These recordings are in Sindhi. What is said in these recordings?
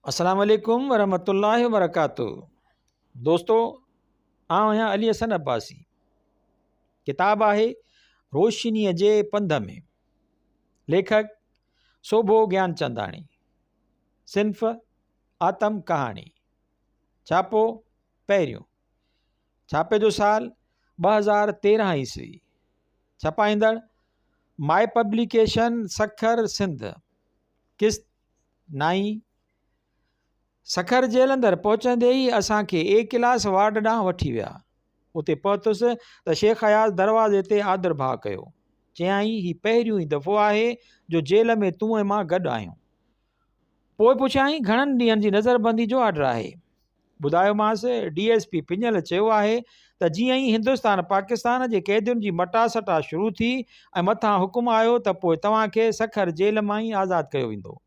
السلام عليڪم ورحمة الله وبرڪاته دوستو آئون آهيان علي حسن عباسي ڪتاب آهي روشنيء جي پنڌ ۾ ليکڪ سوڀو گيانچنداڻي صنف آتم ڪهاڻي ڇاپو پهريون ڇاپي جو سال 2013 عيسوي ڇپائيندڙ مائي پبليڪيشن سکر سنڌ قسط نائين سکر جيل اندر پهچندي ئي اسان کي اي ڪلاس وارڊ ڏانهن وٺي ويا. اتي پهتس ته شيخ اياز دروازي تي آڌرڀاء ڪيو. چيائين هي پهريون ئي دفعو آهي جو جيل ۾ تون ۽ مان گڏ آهيون. پوء پڇيائين گهڻن ڏينهن جي نظربندي جو آرڊر آهي؟ ٻڌايومانس، ڊي ايس پي پڃل چيو آهي ته جيئن ئي هندستان پاڪستان جي قيدين جي مٽاسٽا شروع ٿي ۽ مٿان حڪم آيو ته پوء توهان کي سکر جيل مان ئي آزاد ڪيو ويندو.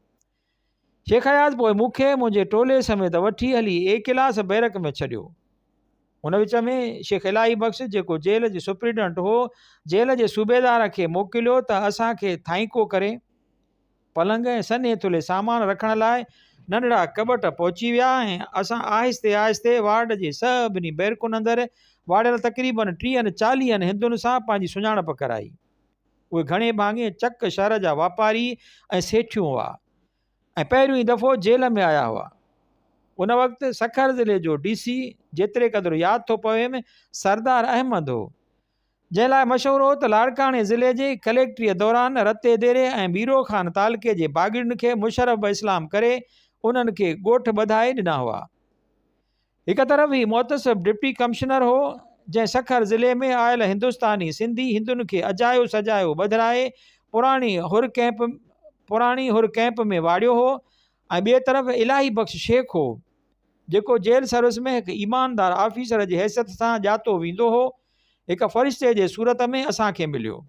شيخ اياز پوء مون کي منهنجي ٽولي سميت وٺي هلي اي ڪلاس بئرڪ ۾ ڇڏيو. ان وچ ۾ شيخ الاهي بخش جيڪو جيل جي سپرنٽنڊنٽ هو، جيل جي صوبيدار کي موڪليو ته اسان کي ٿائينڪو ڪري. پلنگ ۽ سنهي ٿلهي سامان رکڻ لاء ننڍڙا ڪٻٽ پهچي ويا ۽ اسان آهستي آهستي وارڊ جي سڀني بئرڪن اندر واڙيل تقريبن ٽيهن چاليهن هندن سان پنهنجي سڃاڻپ ڪرائي. اهي گهڻي ڀاڱي چڪ شهر جا واپاري ۽ سيٺيون هئا ۽ پهريون ئي دفعو جيل ۾ آيا هئا. ان وقت سکر ضلعي جو ڊي سي، جيتري قدر ياد ٿو پويم، سردار احمد هو. جنهن لاء مشهور هو ته لاڙڪاڻي ضلعي جي ڪليڪٽريء دوران رتي ديري ۽ ميرو خان تعلقي جي باگڙين کي مشرف باسلام ڪري انهن کي ڳوٺ ٻڌائي ڏنا هئا. هڪ طرف هي محتسب ڊپٽي ڪمشنر هو، جنهن سکر ضلعي ۾ آيل هندستاني سنڌي هندن کي اجايو سجايو ٻڌرائي پراڻي حر ڪئمپ پراڻي حر ڪئمپ ۾ واڙيو هو ۽ ٻئي طرف الاهي بخش شيخ هو، جيڪو جيل سروس ۾ هڪ ايماندار آفيسر جي حيثيت سان ڄاتو ويندو هو، هڪ فرشتي جي صورت ۾ اسان کي مليو.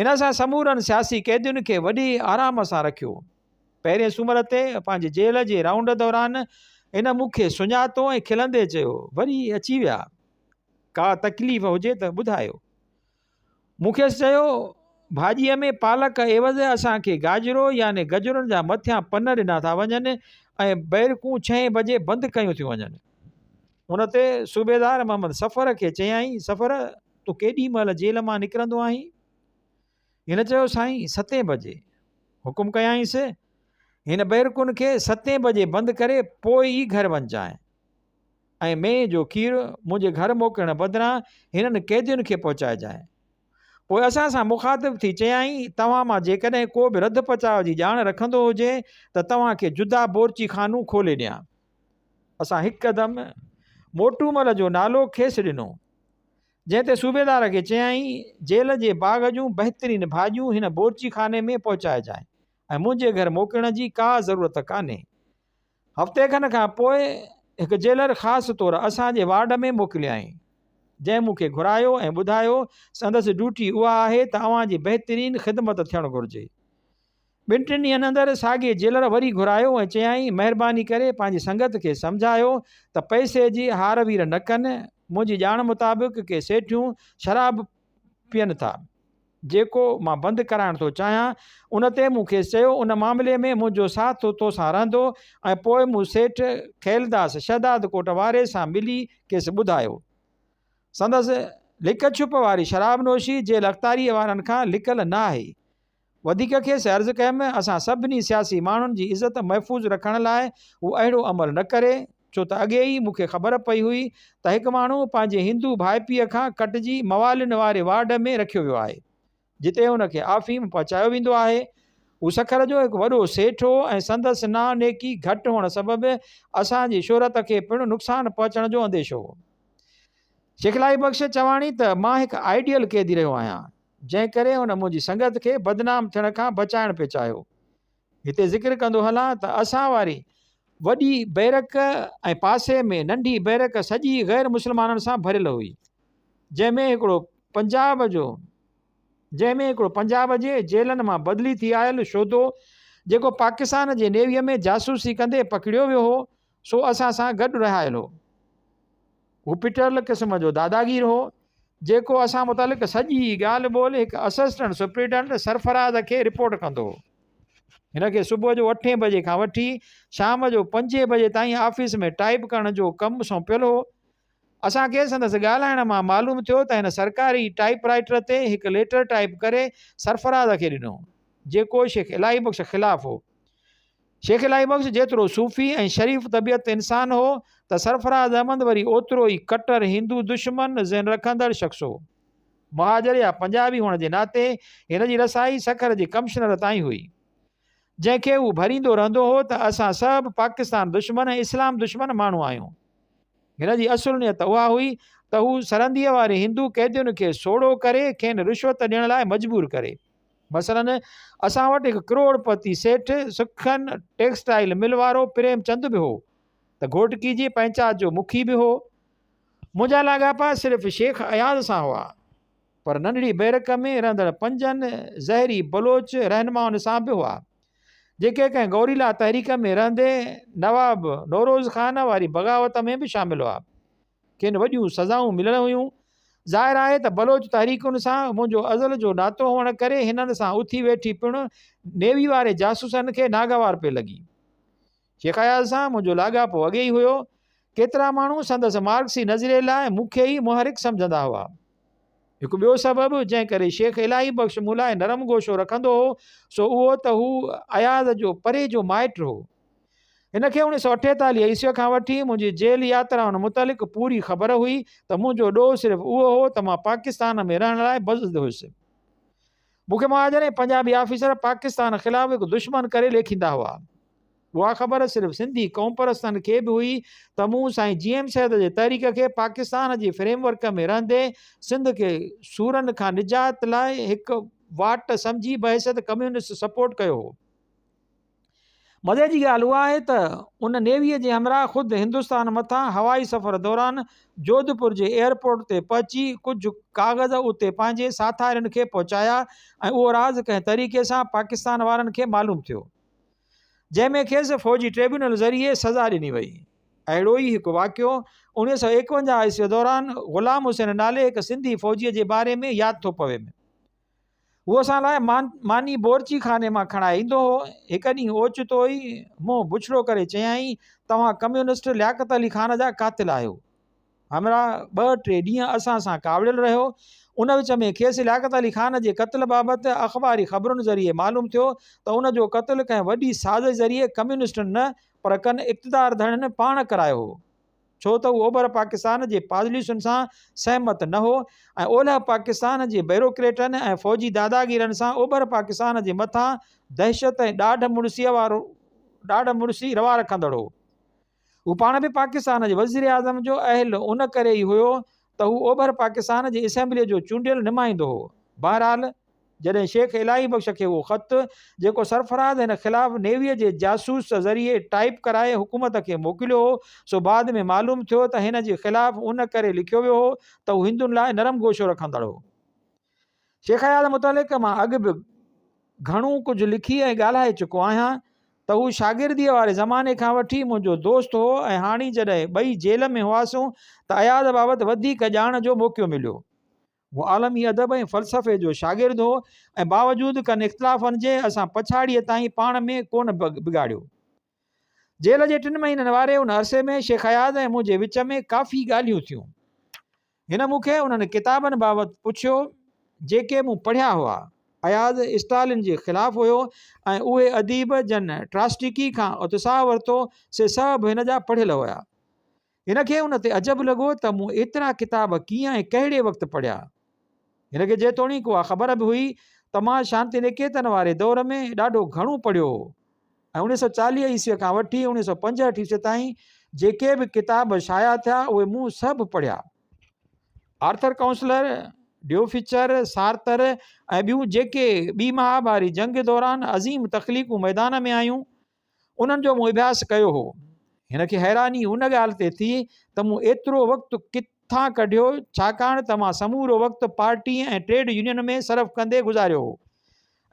هن اسان سمورن سياسي قيدين کي وڏي آرام سان رکيو. پهرين سومر تي پنهنجي جيل جي رائونڊ دوران هن مون کي سڃاتو ۽ کلندي چيو، وري اچي ويا. ڪا تڪليف هجي ته ٻڌايو. مون کيس چيو، ڀاڄيء ۾ پالڪ عيوض اسان کي گاجرو يعني گجرن جا مٿيان پن ڏنا ٿا وڃن ۽ بئرڪون ڇهين بجي بند ڪيون ٿيون وڃن. ان تي صوبيدار محمد صفر کي چيائين، صفر، تون ڪيڏي مهل جيل مان نڪرندو آهين؟ هن چيو، سائين، ستين بجي. حڪم ڪيائينس، هن بئرڪن کي ستين بجي بند ڪري پوء ئي گهر وڃجانء. ۽ مينهن جو کير منهنجي گهر موڪلڻ بدران هنن قيدين کي پهچائجانء. پوء اسان سان مخاطب ٿي چيائين، توهان مان جيڪڏهن ڪو به رڌ پچاء جي ڄاڻ رکندو هجي ته توهان کي جدا بورچي خانو کولي ڏيان. اسان هڪدم موٽومل جو نالو کيس ڏنو. جنهن تي صوبيدار کي چيائين، جيل جي باغ جون بهترين ڀاڄيون هن بورچي خاني ۾ پهچائجانء ۽ منهنجي گهر موڪلڻ جي ڪا ضرورت ڪانهي. هفتي کن کان پوء هڪ جيلر خاص طور اسان جي وارڊ ۾ موڪليائين، جنهن مون کي گهرايو ۽ ٻڌايو سندس ڊيوٽي اها آهي ته اوهان جي بهترين خدمت ٿيڻ گهرجي. ٻن ٽن ڏينهن اندر ساڳئي جيلر وري گهرايو ۽ چيائين مهرباني ڪري پنهنجي سنگت کي سمجهايو ته پئسي جي هار وير نه ڪن، منهنجي ڄاڻ مطابق ڪي سيٺيون شراب پين ٿا. جيڪو مان بند ڪرائڻ ٿو چاهيان. ان تي مون کيس چيو، ان معاملي ۾ منهنجو ساٿ توسان رهندو ۽ پوء مون سيٺ کيلداس شهدادڪوٽ واري سان ملي کيس ٻڌايو. سندس لڪ ڇپ واري شراب نوشي جيل اختاريء وارن کان لڪل نه آهي. وڌيڪ کيس عرض ڪيم، اسان سڀني سياسي ماڻهن جي عزت محفوظ رکڻ لاء هو اهڙو عمل نه ڪري، ڇو ته اڳي ئي مون کي خبر پئي هئي ته هڪ ماڻهو پنهنجي هندو ڀائپيء کان ڪٽجي موالين واري وارڊ ۾ رکيو ويو آهي، جتي هن کي آفيم پهچايو ويندو آهي. هو سکر جو هڪ وڏو سيٺ هو ۽ سندس نانء نيڪي گهٽ هئڻ سبب اسان جي شهرت کي پڻ نقصان پهچڻ جو انديشو هو. شيخ الاهي بخش چواڻي ته مان هڪ آئيڊيل قيدي رهيو آهيان، جنهن ڪري هن منهنجي سنگت کي بدنام ٿيڻ کان بچائڻ پئي چاهيو. هتي ذڪر ڪندو هلان ته اسان واري وڏي بئرڪ ۽ پاسي ۾ ننڍي بئرڪ سڄي غير مسلمانن سان ڀريل هئي، جنهن ۾ هڪڙو پنجاب جو جنهن ۾ هڪڙو پنجاب جي جيلن مان بدلي ٿي آيل شودو جيڪو پاڪستان جي نيويء ۾ جاسوسي ڪندي پڪڙيو ويو هو، سو اسان سان گڏ رهايل هو. هو پٽيل قسم جو داداگير هو، جيڪو اسان متعلق سڄي ڳالهه ٻولهه هڪ اسسٽنٽ سپرنٽنڊنٽ سرفراز کي رپورٽ ڪندو هو. هن کي صبح جو اٺين بجي کان وٺي شام جو پنجين بجي تائين آفيس ۾ ٽائيپ ڪرڻ جو ڪم سونپيل هو. اسان کي سندس ڳالهائڻ مان معلوم ٿيو ته هن سرڪاري ٽائيپ رائيٽر تي هڪ ليٽر ٽائيپ ڪري سرفراز کي ڏنو، جيڪو شيخ الاهي بخش خلاف هو. شيخ الاهي بخش جيترو صوفي ۽ شريف طبيعت انسان هو ته سرفراز احمد وري اوترو ئي ڪٽر هندو دشمن ذهن رکندڙ شخص هو. مهاجر يا پنجابي هئڻ جي ناتي هن جي رسائي سکر جي ڪمشنر تائين هئي. جنهن کي هو ڀريندو رهندو هو ته اسان سڀ پاڪستان دشمن ۽ اسلام دشمن ماڻهو آهيون. هن جي اصل نيت اها هئي ته هو سرنديء واري هندو قيدين کي سوڙهو ڪري کين رشوت ڏيڻ لاء مجبور ڪري. مثلاً اسان وٽ هڪ ڪروڙ پتي سيٺ سکن ٽيڪسٽائيل مل وارو پريم چند به هو ته گهوٽڪي جي پئنچات جو مکي به هو. منهنجا لاڳاپا صرف شيخ اياز سان هئا پر ننڍڙي بئرڪ ۾ رهندڙ پنجن زهري بلوچ رهنمائن سان به هئا جيڪي ڪنهن گوريلا تحريڪ ۾ رهندي نواب نوروز خان واري بغاوت ۾ به شامل هئا. کين وڏيون سزائون مليل هيون. ظاهر آهي ته بلوچ تحريڪن سان منهنجو ازل جو ناتو هئڻ ڪري هنن سان اٿي ويٺي پڻ نيوي واري جاسوسن کي ناگوار پئي لڳي. شيخ اياز سان منهنجو لاڳاپو اڳي ئي هيو. ڪيترا ماڻهو سندس مارڪسي نظريي لاء مون کي ئي محرڪ سمجهندا هئا. هڪ ٻيو سبب جنهن ڪري شيخ الاهي بخش مون لاء نرم گوشو رکندو هو سو اهو ته هو اياز جو پري جو مائٽ هو. هن کي 1948 عيسويء کان وٺي منهنجي جيل ياترائن متعلق پوري خبر هئي ته منهنجو ڏوهه صرف اهو هو ته مان پاڪستان ۾ رهڻ لاء بضد هيس. مون کي مهاجر ۽ پنجابي آفيسر پاڪستان خلاف هڪ دشمن ڪري ليکيندا هئا. اها خبر صرف سنڌي قومپرستن کي به هئي ته مون سائين جي ايم سيد جي تحريڪ کي پاڪستان جي فريم ورڪ ۾ رهندي سنڌ کي سورن کان نجات لاء هڪ واٽ سمجهي بحيثيت ڪميونسٽ سپورٽ ڪيو هو. مزي جي ڳالهه اها آهي ته ان نيويء جي همراهه خود هندستان مٿان هوائي سفر دوران جوڌپور جي ايئرپورٽ تي پهچي ڪجهه ڪاغذ اتي پنهنجي ساٿارين کي پهچايا ۽ اهو راز ڪنهن طريقي سان پاڪستان وارن کي معلوم ٿيو. جنهن ۾ کيس فوجي ٽريبيونل ذريعي سزا ڏني وئي. اهڙو ئي هڪ واقعو 1951 عيسوي دوران غلام حسين نالي هڪ سنڌي فوجيء جي باري ۾ ياد ٿو پويم. هو اسان لاء ماني بورچي خاني مان کڻائي ايندو هو. هڪ ڏينهن اوچتو ئي منهن بڇڙو ڪري چيائين، توهان ڪميونسٽ لياقت علي خان جا قاتل آهيو. همراهه ٻه ٽي ڏينهن اسان سان ڪاوڙيل رهيو. ان وچ ۾ کيس لياقت علي خان جي قتل بابت اخباري خبرن ذريعي معلوم ٿيو ته ان جو قتل ڪنهن وڏي سازش ذريعي ڪميونسٽن نه پر ڪن اقتدار ڌڻين پاڻ ڪرايو هو. ڇو ته هو اوڀر پاڪستان جي پاليسين سان سهمت نه هو ۽ اولهه پاڪستان جي بيروڪريٽن ۽ فوجي داداگيرن سان اوڀر پاڪستان جي مٿان دهشت ۽ ڏاڍ مڙسيء وارو ڏاڍ مڙسي روا رکندڙ هو. هو پاڻ به پاڪستان جي وزيراعظم جو اهل ان ڪري ئي هيو ته هو اوڀر پاڪستان جي اسيمبليء جو چونڊيل نمائندو هو. بهرحال جڏهن شيخ الاهي بخش کي اهو خط، جيڪو سرفراز هن خلاف نيويء جي جاسوس ذريعي ٽائيپ ڪرائي حڪومت کي موڪليو هو، سو بعد ۾ معلوم ٿيو ته هن جي خلاف ان ڪري لکيو ويو هو ته هو هندن لاء نرم گوشو رکندڙ هو. شيخ اياز متعلق مان اڳ به گهڻو ڪجهه لکي ۽ ڳالهائي چڪو آهيان ته هو شاگرديء واري زماني کان وٺي منهنجو دوست هو ۽ هاڻي جڏهن ٻئي جيل ۾ هئاسون ته اياز بابت وڌيڪ ڄاڻ جو موقعو مليو. هو عالمي ادب ۽ فلسفي جو شاگرد هو ۽ باوجود ڪن اختلافن جي اسان پڇاڙيء تائين پاڻ ۾ ڪونه بگاڙيو. جيل جي ٽن مهينن واري ان عرصي ۾ شيخ اياز ۽ منهنجي وچ ۾ ڪافي ڳالهيون ٿيون. هن مون کي انهن ڪتابن بابت پڇيو، جيڪي مون پڙهيا هئا. اياز اسٽالن جي خلاف هيو ۽ اهي اديب جن ٽراسٽڪي کان اتساهه ورتو، سي سڀ هن جا پڙهيل هيا. هن کي ان تي عجب لڳو ته مون ايترا ڪتاب ڪيئن ۽ ڪهڙي وقت پڙهيا. هن کي جيتوڻيڪ اها خبر به هئي ته مان شانتي نڪيتن واري دور ۾ ڏاڍو گهڻو پڙهيو هو ۽ 1940 عيسويء کان وٺي 1965 عيسويء تائين جيڪي به ڪتاب شايع ٿيا اهي مون سڀ پڙهيا. آرٿر ڪائونسلر، ڊيوفچر، سارتر ۽ ٻيون جيڪي ٻي مهاڀاري جنگ دوران عظيم تخليقون ميدان ۾ آيون، انهن جو مون اڀياس ڪيو هو. هن کي حيراني ان ڳالهه تي ٿي ته مون ايترو وقت ڪٿان ڪڍيو، ڇاڪاڻ ته مان سمورو وقت پارٽي ۽ ٽريڊ يونين ۾ صرف ڪندي گذاريو هو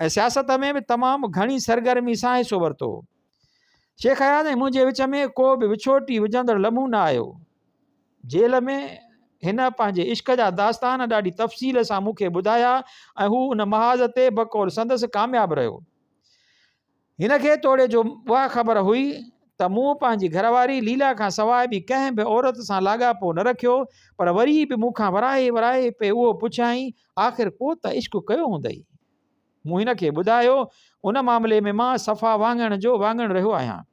۽ سياست ۾ به تمام گهڻي سرگرمي سان حصو ورتو هو. شيخ اياز ۽ منهنجي وچ ۾ ڪو به وڇوٽي وجهندڙ لمحو نه آيو. جيل ۾ هن پنهنجي عشق جا داستان ڏاڍي تفصيل سان مون کي ٻڌايا ۽ هو ان محاذ تي بقول سندس ڪامياب رهيو. هن کي توڙي جو اها خبر هئي ته مون پنهنجي گهرواري ليلا کان سواء ٻي ڪنهن به عورت سان لاڳاپو نه رکيو، پر وري به مون کان ورائي ورائي پئي اهو پڇيائين، آخر ڪو ته عشق ڪيو هوندئي؟ مون هن کي ٻڌايو، ان معاملي ۾ مان صفا واڱڻ جو واڱڻ رهيو آهيان.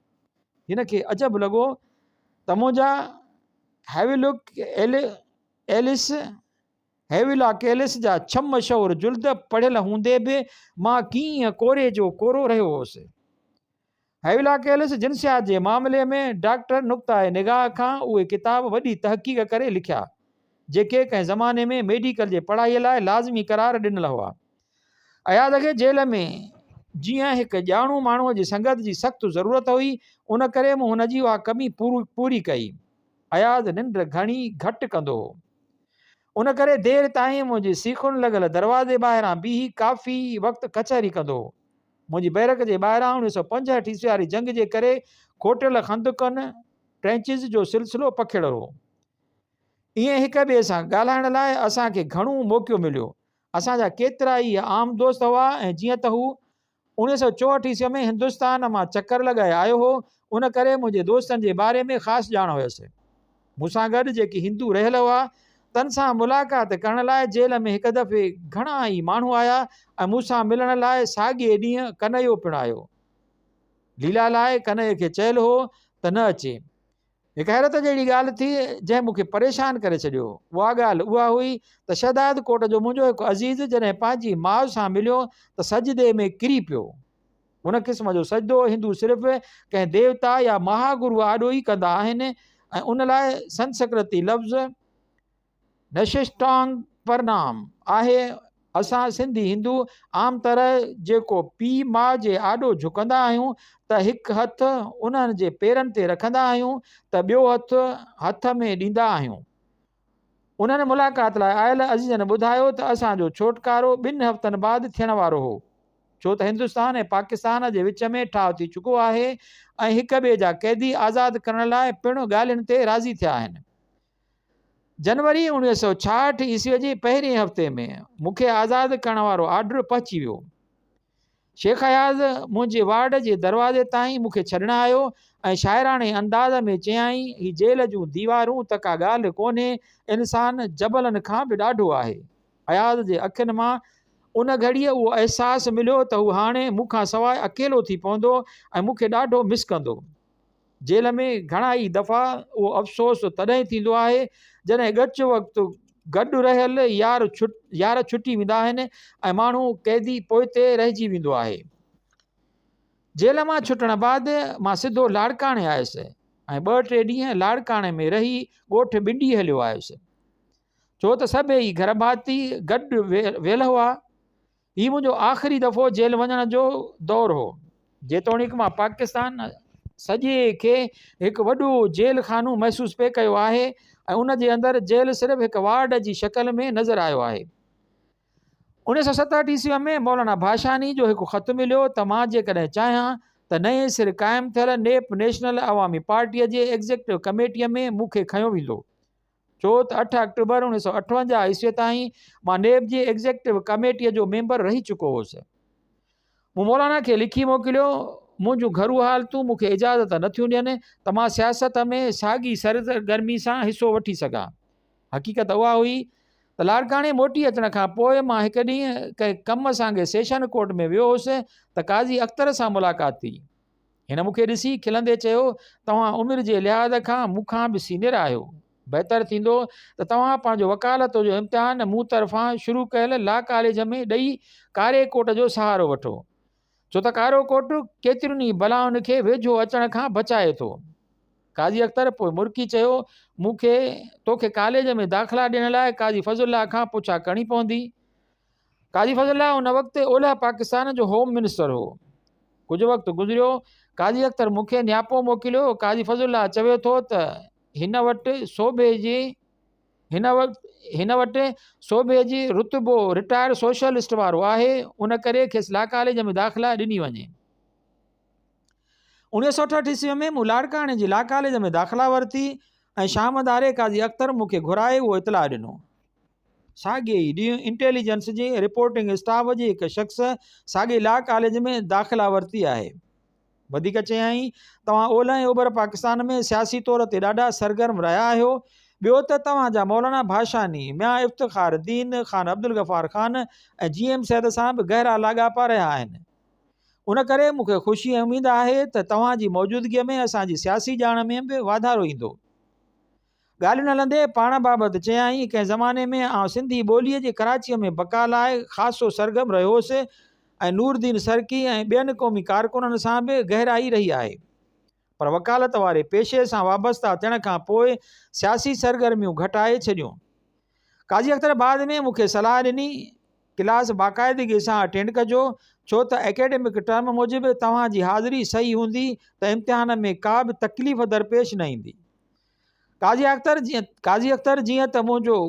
هن کي عجب لڳو ته منهنجا هيولڪ ايلس هيولاڪ ايلس جا ڇهه مشهور جلد پڙهيل هوندي به مان ڪيئن ڪوري جو ڪورو رهيو هوس. هيولاڪ ايلس جنسيات جي معاملي ۾ ڊاڪٽر نقطه نگاهه کان اهي ڪتاب وڏي تحقيق ڪري لکيا، جيڪي ڪنهن زماني ۾ ميڊيڪل جي پڙهائيء لاء لازمي قرار ڏنل هئا. اياز کي جيل ۾ جيئن هڪ ڄاڻو ماڻهوء جي سنگت جي سخت ضرورت هئي، ان ڪري مون هن جي اها ڪمي پوري ڪئي. اياز ننڊ گهڻي گهٽ ڪندو هو. ان ڪري دير تائين منهنجي سيخن لڳل دروازي ٻاهران بيهي ڪافي وقت ڪچهري ڪندو هو. منهنجي بئرڪ جي ٻاهران 1965 عيسوي واري جنگ جي ڪري کوٽيل خندقن، Trenches، جو سلسلو پکڙيل هو. ائين هڪ ٻئي سان ڳالهائڻ لاء اسان کي گهڻو موقعو مليو. اسان جا ڪيترائي عام دوست هئا ۽ جيئن ته هو 1964 عيسوي ۾ هندستان مان چڪر لڳائي آيو هو، ان ڪري منهنجي دوستن جي باري ۾ خاص ڄاڻ هيس. مون سان گڏ جيڪي هندو رهيل هئا، تن سان ملاقات ڪرڻ لاء جيل ۾ هڪ دفعي گهڻا ئي ماڻهو آيا ۽ مون سان ملڻ لاء ساڳئي ڏينهن ڪنهيو پڻ آيو. ليلا لاء ڪنهيي کي چيل هو ته نه اچي. هڪ حيرت جهڙي ڳالهه ٿي، جنهن مون کي پريشان ڪري ڇڏيو. اها ڳالهه اها هئي ته شهداد ڪوٽ جو منهنجو هڪ عزيز جڏهن پنهنجي ماء سان مليو ته سجدي ۾ ڪري پيو. ان قسم جو سجدو هندو صرف ڪنهن ديوتا يا مها گروء آڏو ئي ڪندا آهن ۽ ان لاء سنسڪرتي لفظ نششٽانگ پرنام آهي. اسان سنڌي هندو عام طرح جيڪو پيء ماء جي آڏو جهڪندا آهيون ته هڪ هٿ انهن جي پيرن تي رکندا آهيون ته ٻيو هٿ هٿ ۾ ڏيندا آهيون. انهن ملاقات لاء آيل عزيزن ٻڌايو ته اسان جو ڇوٽڪارو ٻن هفتن بعد ٿيڻ وارو هو. ڇو ته هندستان ۽ پاڪستان جي وچ ۾ ٺاهه ٿي چڪو آهي ۽ هڪ ٻئي جا قيدي آزاد ڪرڻ لاء پڻ ڳالهين تي راضي ٿيا آهن. جنوري 1966 عيسويء جي پهرئين هفتي ۾ مون کي آزاد ڪرڻ وارو آرڊر پهچي ويو. شيخ اياز منهنجي وارڊ جي دروازي تائين مون کي ڇڏڻ آيو ۽ شاعراڻي انداز ۾ چيائين، هي جيل جون ديوارون ته ڪا ڳالهه ڪونهي، انسان جبلن کان به ڏاڍو آهي. اياز جي اکين مان ان گهڙيء اهو احساس مليو ته هو هاڻي مون کان سواء اڪيلو ٿي پوندو ۽ مون کي ڏاڍو مس ڪندو. جيل ۾ گهڻا ئي دفعا اهو افسوس تڏهن ٿيندو آهي جڏهن ڳچ وقت گڏ رهيل يار يار ڇٽي ويندا آهن ۽ ماڻهو قيدي پوئتي رهجي ويندو آهي. جيل مان ڇٽڻ بعد مان سڌو لاڙڪاڻي آيس ۽ ٻه ٽي ڏينهن لاڙڪاڻي ۾ رهي ڳوٺ ٻنڊي هليو آيس. ڇو ته سڀيئي گهر ڀاتي گڏ ويل هئا. هي منهنجو آخري دفعو جيل وڃڻ جو دور هو. جيتوڻيڪ مان پاڪستان سڄي کي هڪ وڏو جيل خانو محسوس پئي ڪيو آهي ۽ ان جي اندر جيل صرف هڪ وارڊ جي شڪل ۾ نظر آيو آهي. 1967 عيسويء ۾ مولانا ڀاشاني جو هڪ خط مليو ته مان جيڪڏهن چاهيان ته نئين سر قائم ٿيل نيپ نيشنل عوامي پارٽيء جي ايگزيڪٽو ڪميٽيء ۾ مون کي کنيو ويندو. ڇو ته اٺ آڪٽوبر 1958 عيسوي تائين مان نيب جي ايگزيڪٽو ڪميٽيء جو ميمبر رهي چڪو هوس. مون مولانا کي لکي موڪليو، منهنجون گهرو حالتون مون کي اجازت نه ٿيون ڏين ته مان سياست ۾ ساڳي سرگرمي سان حصو وٺي سگهان. حقيقت اها هئي ته لاڙڪاڻي موٽي اچڻ کان پوء مان هڪ ڏينهن ڪنهن ڪم سانگي سيشن ڪورٽ ۾ ويو هوس ته قاضي اختر سان ملاقات ٿي. هن مون کي ڏسي کلندي چيو، توهان عمر جي لحاظ کان مون کان به سينيئر آهيو. بهتر ٿيندو ته توهان پنهنجو وڪالت جو امتحان مون طرفان شروع ڪيل لا ڪاليج ۾ ڏئي ڪاري ڪوٽ جو سهارو وٺو. ڇو ته ڪارو ڪوٽ ڪيترين ئي بلائن کي ويجهو اچڻ کان بچائي ٿو. قاضي اختر پوء مرڪي چيو، مون کي توکي ڪاليج ۾ داخلا ڏيڻ لاء قاضي فضل الله کان پڇا ڪرڻي پوندي. قاضي فضل الله ان وقت اولهه پاڪستان جو هوم منسٽر هو. ڪجهه وقت گذريو، قاضي اختر مون کي نياپو موڪليو، قاضي فضل الله چوي ٿو ته هن وٽ صوبي جي هن وقت هن وٽ صوبي جي رتبو رٽائرڊ سوشلسٽ وارو آهي، ان ڪري کيس لا ڪاليج ۾ داخلا ڏني وڃي. 1968 عيسوي ۾ مون لاڙڪاڻي جي لا ڪاليج ۾ داخلا ورتي ۽ شام ڌاري قاضي اختر مون کي گهرائي اهو اطلاع ڏنو. ساڳئي ئي ڏينهن انٽيليجنس جي رپورٽنگ اسٽاف جي هڪ شخص ساڳئي لا ڪاليج ۾ داخلا ورتي آهي. وڌيڪ چيائين، توهان اولهه ۽ اوڀر پاڪستان ۾ سياسي طور تي ڏاڍا سرگرم رهيا آهيو. ٻيو ته توهان جا مولانا ڀاشاني، ميان افتخار الدين، خان عبدالغفار خان ۽ جي ايم سيد سان به گهرا لاڳاپا رهيا آهن. ان ڪري مون کي خوشي ۽ اميد آهي ته توهان جي موجودگيء ۾ اسان جي سياسي ڄاڻ ۾ به واڌارو ايندو. ڳالهين هلندي پاڻ بابت چيائين، ڪنهن زماني ۾ آئون سنڌي ٻوليء جي ڪراچيء ۾ بقا لاء خاصو سرگرم رهيو هوس ۽ نور الدين سرڪي ۽ ٻين قومي ڪارڪنن سان به گهرائي رهي آهي. پر وڪالت واري پيشي سان وابسته ٿيڻ کان پوء سياسي سرگرميون گهٽائي ڇڏيون. قاضي اختر بعد ۾ مون کي صلاح ڏني، ڪلاس باقاعدگي سان اٽينڊ ڪجو، ڇو ته اڪيڊمڪ ٽرم موجب توهان جي حاضري صحيح هوندي ته امتحان ۾ ڪا به تڪليف درپيش نه ايندي. قاضي اختر جيئن قاضي اختر جيئن ته منهنجو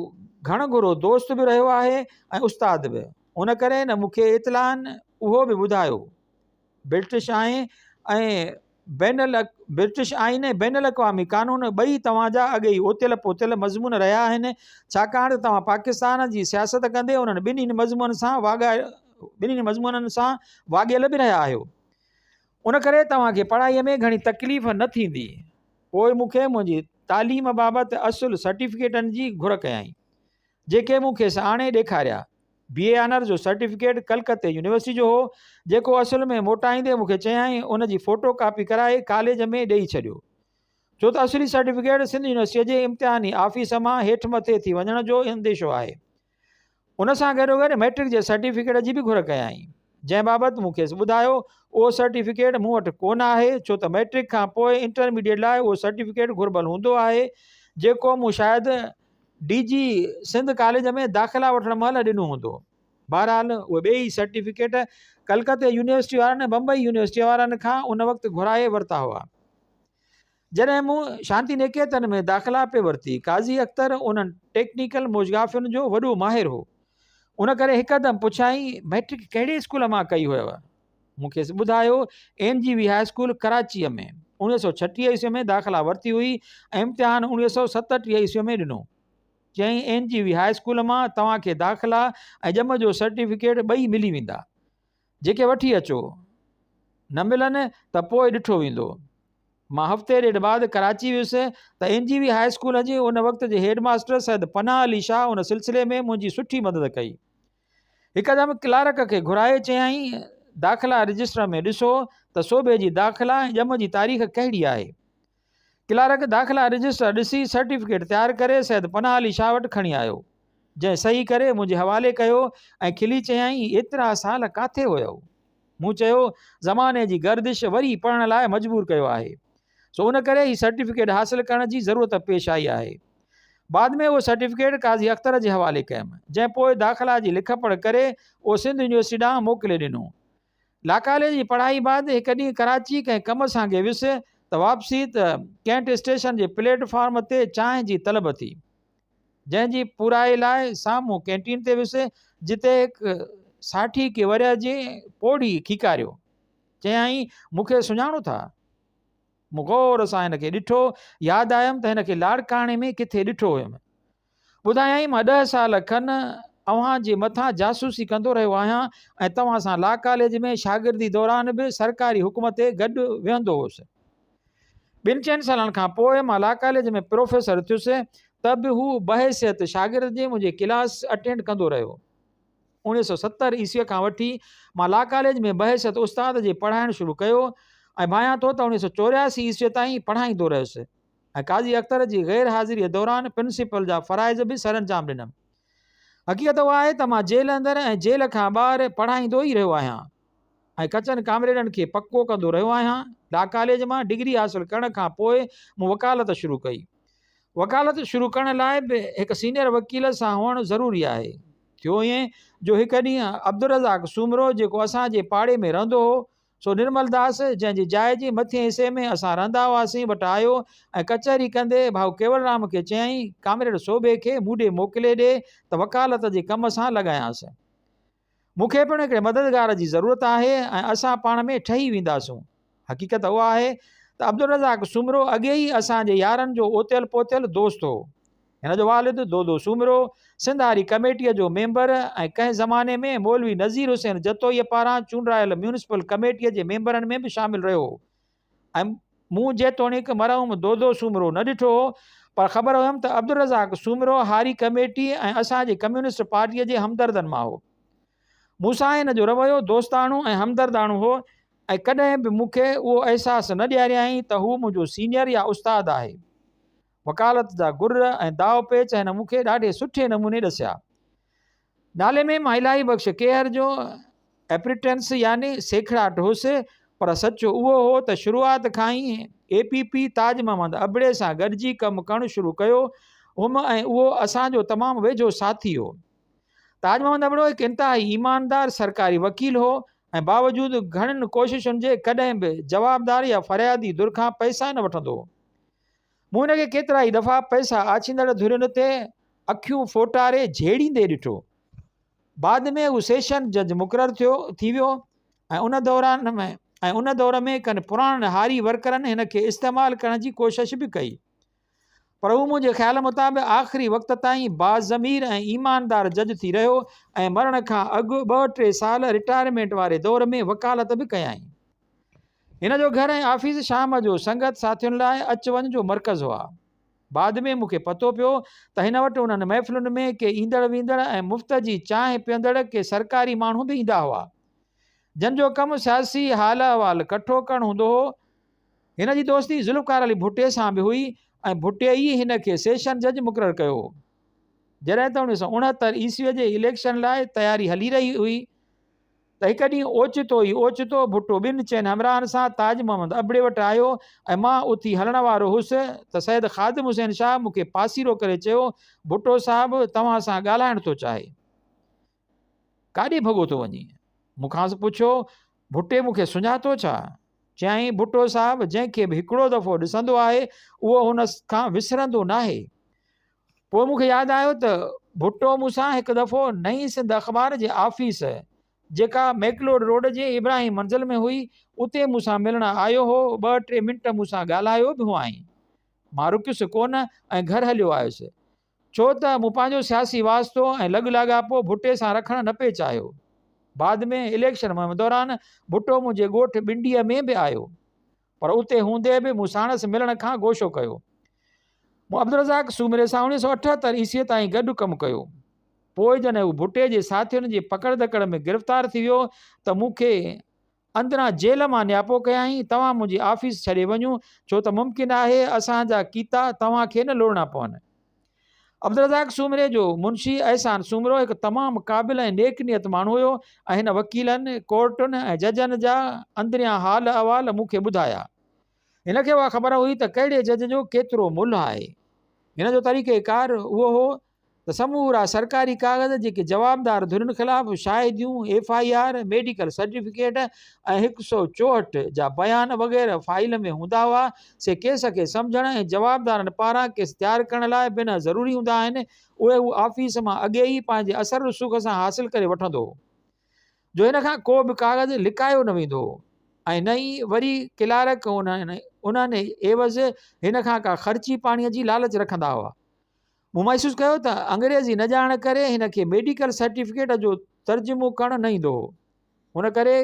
گهڻ گهرو دوست به رهيو آهي ۽ استاد به، ان ڪري هن مون کي اطلاعن اهو به ٻڌايو. برٽش آئين ۽ بين برٽش آئين ۽ بين الاقوامي قانون ٻئي توهان جا اڳي ئي اوتيل پوتيل مضمون رهيا آهن، ڇاڪاڻ ته توهان پاڪستان جي سياست ڪندي انهن ٻنهي مضمونن سان ٻنهي مضمونن سان واڳيل به رهيا آهيو. ان ڪري توهان کي پڙهائيء ۾ گهڻي تڪليف نه ٿيندي. پوء مون کي منهنجي تعليم بابت اصل سرٽيفڪيٽن جي گهر ڪيائين. جيڪي مون کيس آڻي ڏيکاريا. بي اي آنرز جو سرٽيفڪيٽ ڪلڪتي يونيورسٽي جو هو، جيڪو اصل ۾ موٽائيندي مون کي چيائين، ان جي فوٽو ڪاپي ڪرائي ڪاليج ۾ ڏيئي ڇڏيو. ڇو ته اصلي سرٽيفڪيٽ سنڌ يونيورسٽيء جي امتحاني آفيس مان هيٺ مٿي ٿي وڃڻ جو انديشو آهي. ان سان گڏوگڏ مئٽرڪ جي سرٽيفڪيٽ جي به گهر ڪيائين، جنهن بابت مون کيس ٻڌايو، اهو سرٽيفڪيٽ مون وٽ ڪونه آهي، ڇو ته مئٽرڪ کان پوء انٽرميڊيٽ لاء اهو سرٽيفڪيٽ گهربل هوندو آهي، جيڪو مون شايد ڊي جي سنڌ ڪاليج ۾ داخلا وٺڻ مهل ڏنو هوندو. بهرحال اهي ٻيئي سرٽيفڪيٽ ڪلڪتي يونيورسٽي وارن ۽ بمبئي يونيورسٽيء وارن کان ان وقت گهرائي ورتا هئا، جڏهن مون شانتي نڪيتن ۾ داخلا پئي ورتي. قاضي اختر انهن ٽيڪنيڪل موشگافين جو وڏو ماهر هو، ان ڪري هڪدم پڇيائين، مئٽرڪ ڪهڙي اسڪول مان ڪئي هيو؟ مون کيس ٻڌايو، اين جي وي هاء اسڪول ڪراچيء ۾ 1936 عيسويء ۾ داخلا ورتي هئي ۽ امتحان 1937 عيسويء ۾ ڏنو. چيائين، اين جي وي هاء اسڪول مان توهان کي داخلا ۽ ڄم جو سرٽيفڪيٽ ٻئي ملي ويندا. جيڪي وٺي اچو. نه ملن ته پوء ڏٺو ويندو. مان هفتي ڏيڍ بعد ڪراچي ويس ته اين جي وي هاء اسڪول جي ان وقت جي هيڊ ماستر سيد پناهه علي شاهه ان سلسلي ۾ منهنجي سٺي مدد ڪئي. هڪدم ڪلارڪ کي گهرائي چيائين، داخلا رجسٽر ۾ ڏسو ته صوبي جي داخلا ۽ ڄم جي تاريخ ڪهڙي آهي. ڪلارڪ داخلا رجسٽر ڏسي سرٽيفڪيٽ تيار ڪري سيد پناهه علي شاهه وٽ کڻي آيو، جنهن صحيح ڪري منهنجي حوالي ڪيو ۽ کلي چيائين، ايترا سال ڪاٿي هيؤ؟ مون چيو، زماني جي گردش وري پڙهڻ لاء مجبور ڪيو آهي. سو ان ڪري هي سرٽيفڪيٽ حاصل ڪرڻ جي ضرورت پيش آئي آهي. بعد ۾ اهو سرٽيفڪيٽ قاضي اختر جي حوالي ڪيم، جنهن پوء داخلا جي لک پڙهه ڪري اهو سنڌ يونيورسٽي ڏانهن موڪلي ڏنو. لا ڪاليج جي پڙهائي بعد هڪ ڏينهن ڪراچي ڪنهن ڪم سانگي ويس ته واپسي ته ڪينٽ اسٽيشن جي پليٽ فارم تي چانهه جي طلب ٿي، جنهن جي پورائي لاء سامهون ڪينٽين تي ويس، جتي هڪ ساٺيڪي ورهيه جي پوڙهي کيڪاريو. چيائين، مون کي سڃاڻو ٿا؟ مون غور سان هن کي ڏٺو، ياد آيم ته هن کي لاڙڪاڻي ۾ ڪٿي ڏٺو هيم. ٻڌايائين، مان ڏهه سال کن اوهان جي مٿان جاسوسي ڪندو رهيو آهيان ۽ توهان سان لا ڪاليج ۾ شاگردي دوران به سرڪاري حڪم تي گڏ ويهندو هوس. ٻن چئن سالن کان پوء مان لا ڪاليج ۾ پروفيسر ٿيس ته به هو بحيثيت شاگرد جي منهنجي ڪلاس اٽينڊ ڪندو رهيو. 1970 عيسويء کان وٺي مان لا ڪاليج ۾ بحيثيت استاد جي پڙهائڻ شروع ڪيو ۽ ڀانيان ٿو ته 1984 عيسويء تائين پڙهائيندو رهيس ۽ قاضي اختر جي غير حاضريء دوران پرنسپل جا فرائض به سرانجام ڏنم. حقيقت اها آهي ته مان جيل اندر ۽ جيل کان ٻاهر پڙهائيندو ئي رهيو آهيان ۽ ڪچن ڪامريڊن کي پڪو ڪندو رهيو آهيان. لا ڪاليج مان ڊگري حاصل ڪرڻ کان پوء مون وڪالت شروع ڪئي. وڪالت شروع ڪرڻ لاء به هڪ سينيئر وڪيل سان هئڻ ضروري آهي. ٿيو ائين جو هڪ ڏينهن عبدالرزاق سومرو جيڪو اسان جي پاڙي ۾ رهندو هو، سو نرمل داس جنهن جي جاء جي مٿئين حصي ۾ اسان رهندا هئاسين وٽ آيو ۽ ڪچهري ڪندي ڀائو ڪيولرام کي چيائين، ڪامريڊ سوڀي کي مون ڏي موڪلي ڏي ته وڪالت جي ڪم سان لڳايانس. مون کي پڻ هڪڙي مددگار جي ضرورت آهي ۽ اسان پاڻ ۾ ٺهي وينداسون. حقيقت اها آهي ته عبدالرزاق سومرو اڳي ئي اسان جي يارن جو اوتيل پوتيل دوست هو. هن جو والد دودو سومرو سنڌ هاري ڪميٽيء جو ميمبر ۽ ڪنهن زماني ۾ مولوي نذير حسين جتوئيء پاران چونڊرايل ميونسپل ڪميٽيء جي ميمبرن ۾ به شامل رهيو هو. ۽ مون جيتوڻيڪ مرحوم دودو سومرو نه ڏٺو هو، پر خبر هيم ته عبدالرزاق سومرو هاري ڪميٽي ۽ اسان جي ڪميونسٽ پارٽيء جي همدردن مان هو. مون سان هن جو رويو دوستاڻو ۽ همدرداڻو هو ۽ ڪڏهن به مون کي اهو احساس نه ڏياريائين ته هو منهنجو سينيئر يا استاد آهي. وڪالت جا گر ۽ داء پيچ هن مون کي ڏاڍي سٺي نموني ڏسيا. نالي ۾ مان الاهي بخش ڪيهر جو ايپريٽنس يعني سيکڙاٽ هوس، پر سچ اهو هو ته شروعات کان ئي اي پي پي تاج محمد ابڙي سان گڏجي ڪم ڪرڻ شروع ڪيو هئم ۽ اهو اسان جو تمام ويجهو ساٿي هو. تاج محمد ابڙو هڪ انتهائي ايماندار سرڪاري وڪيل هو ۽ باوجود گهڻين ڪوششن جي ڪڏهن به جوابدار يا فريادي ڌر کان پئسا نه وٺندو هو. مون هن کي ڪيترائي دفعا پئسا آڇيندڙ ڌرين تي اکيون ڦوٽاري جهيڙيندي ڏٺو. بعد ۾ هو سيشن جج مقرر ٿيو ٿي ويو ۽ ان دوران ۾ ۽ ان دور ۾ ڪن پراڻن هاري ورڪرن هن کي استعمال ڪرڻ جي ڪوشش به ڪئي. پر هو منهنجي خيال مطابق آخري وقت تائين باضمير ۽ ايماندار جج ٿي رهيو ۽ مرڻ کان اڳ ٻه ٽي سال رٽائرمينٽ واري دور ۾ وڪالت به ڪيائين. هن جو گهر ۽ آفيس شام جو سنگت ساٿين لاء اچ وڃ جو مرڪز هئا. بعد ۾ مون کي پتو پيو ته هن وٽ انهن محفلن ۾ ڪي ايندڙ ويندڙ ۽ مفت جي چانهه پيئندڙ ڪي سرڪاري ماڻهو به ايندا هئا، جن جو ڪم سياسي حال احوال ڪٺو ڪرڻ هوندو هو. هن جي دوستي ذوالفقار علي ڀٽي سان به هئي ۽ ڀٽي ئي هن کي سيشن جج مقرر ڪيو هو. جڏهن ته 1969 عيسويء جي اليڪشن لاء تياري هلي رهي هئي ته هڪ ڏينهن اوچتو ئي اوچتو ڀٽو ٻن چئن همراهن سان تاج محمد ابڙي وٽ آيو ۽ مان اٿي هلڻ وارو هوس ته سيد خادم حسين شاهه مون کي پاسيرو ڪري چيو، ڀٽو صاحب توهان سان ڳالهائڻ ٿو چاهي. ڪاڏي ڀڳو ٿو وڃين؟ مون کانئس پڇيو، ڀٽي مون کي سڃاتو ڇا؟ چيائين، ڀٽو صاحب جنهن کي به هڪڙو دفعو ڏسندو آهي، اهو هن کان وسرندو ناهي. پوء مون کي ياد آيو ته ڀٽو مون سان هڪ دفعو نئين سنڌ اخبار جي آفيس، جيڪا ميڪلوڊ روڊ جي ابراهيم منزل ۾ هئي، اتي مون سان ملڻ آيو هو، ٻه ٽي منٽ مون سان ڳالهايو به هئائين. مان رڪيس ڪونه ۽ گهر هليو آيس. ڇو ته مون پنهنجو سياسي واسطو ۽ لڳ لاڳاپو ڀٽي سان رکڻ نه پئي چاهيو. بعد ۾ اليڪشن مهم دوران ڀٽو منهنجي ڳوٺ ٻنڊيء ۾ به آيو، پر اتي هوندي به مون ساڻس ملڻ کان گوشو ڪيو. مون عبدالرزاق سومري سان 1978 عيسويء تائين گڏ ڪم ڪيو. پوء جڏهن هو ڀٽي جي ساٿين جي پڪڙ ڌڪڙ ۾ گرفتار ٿي ويو ته مون کي اندران جيل مان نياپو ڪيائين، توهان منهنجي آفيس ڇڏي وڃو، ڇو ته ممڪن آهي اسان جا ڪيتا توهان کي نه لوڙڻا پون. عبدالرزاق سومري جو منشي احسان سومرو هڪ تمام قابل ۽ نيڪ نيت ماڻهو هيو ۽ هن وڪيلن، ڪورٽن ۽ ججن جا اندريان حال احوال مون کي ٻڌايا. هن کي اها خبر هئي ته ڪهڙي جج جو ڪيترو ملهه آهي. هن جو طريقه ڪار اهو هو ته سمورا سرڪاري ڪاغذ جيڪي جوابدار ڌرين خلاف شاهديون، F I R, medical certificate ۽ 164 جا بيان وغيره فائيل ۾ هوندا هئا، سي ڪيس کي سمجهڻ ۽ جوابدارن پاران ڪيس تيار ڪرڻ لاء بنهه ضروري هوندا آهن، اهي هو آفيس مان اڳي ئي پنهنجي اثر رسوخ سان حاصل ڪري وٺندو هو. جو هن کان ڪو به ڪاغذ لڪايو نه ويندو هو ۽ نه ئي وري ڪلارڪ انهن عيوض هن کان ڪا خرچي پاڻيء جي لالچ رکندا هئا. مون محسوس ڪيو ته انگريزي نه ڄاڻڻ ڪري هن کي ميڊيڪل سرٽيفڪيٽ جو ترجمو ڪرڻ نه ايندو هو. ان ڪري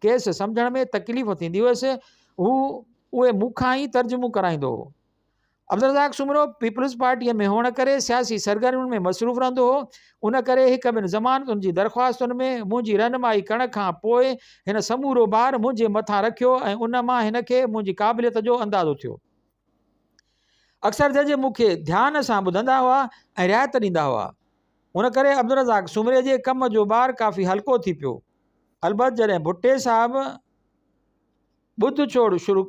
ڪيس سمجهڻ ۾ تڪليف ٿيندي هيس. هو اهي مون کان ئي ترجمو ڪرائيندو هو. عبدالرزاق سومرو پيپلز پارٽيء ۾ هئڻ ڪري سياسي سرگرمين ۾ مصروف رهندو هو. ان ڪري هڪ ٻن ضمانتن جي درخواستن ۾ منهنجي رهنمائي ڪرڻ کان پوء هن سمورو بار منهنجي مٿان رکيو ۽ ان مان هن کي منهنجي قابليت جو اندازو ٿيو. اڪثر جج مون کي ڌيان سان ٻڌندا هئا ۽ رعايت ڏيندا هئا. ان ڪري عبدالرزاق سومري جي ڪم جو بار ڪافي هلڪو ٿي پيو. البت جڏهن ڀٽي صاحب ٻڌ ڇوڙ شروع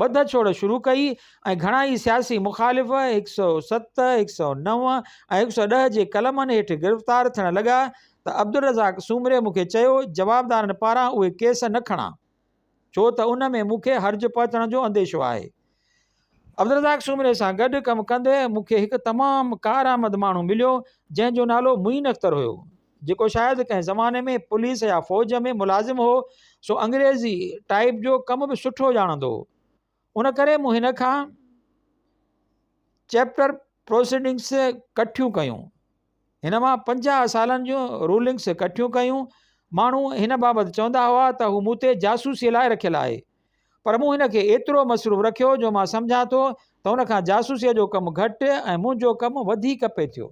ٻڌ ڇوڙ شروع ڪئي ۽ گهڻا ئي سياسي مخالف هڪ سئو ست، هڪ سئو نو ۽ هڪ سئو ڏهه جي قلمن هيٺ گرفتار ٿيڻ لڳا ته عبدالرزاق سومري مون کي چيو، جوابدارن پاران اهي ڪيس نه کڻا. ڇو ته ان ۾ مون کي حرج پهچڻ جو انديشو آهي. عبدالرزاق سومري سان گڏ ڪم ڪندي مون کي هڪ تمام ڪارآمد ماڻهو مليو، جنهن جو نالو معين اختر هيو، جيڪو شايد ڪنهن زماني ۾ پوليس يا فوج ۾ ملازم هو، سو انگريزي ٽائيپ جو ڪم به سٺو ڄاڻندو هو. ان ڪري مون هن کان چيپٽر پروسيڊنگس ڪٺيون ڪيون. هن مان 50 سالن جون رولنگس ڪٺيون ڪيون. ماڻهو هن بابت چوندا هئا ته هو مون تي جاسوسيء لاء رکيل آهي. پر مون هن کي ايترو مصروف رکيو جو مان سمجهان ٿو ته هن کان جاسوسيء جو ڪم گهٽ ۽ منهنجو ڪم وڌيڪ پئي ٿيو.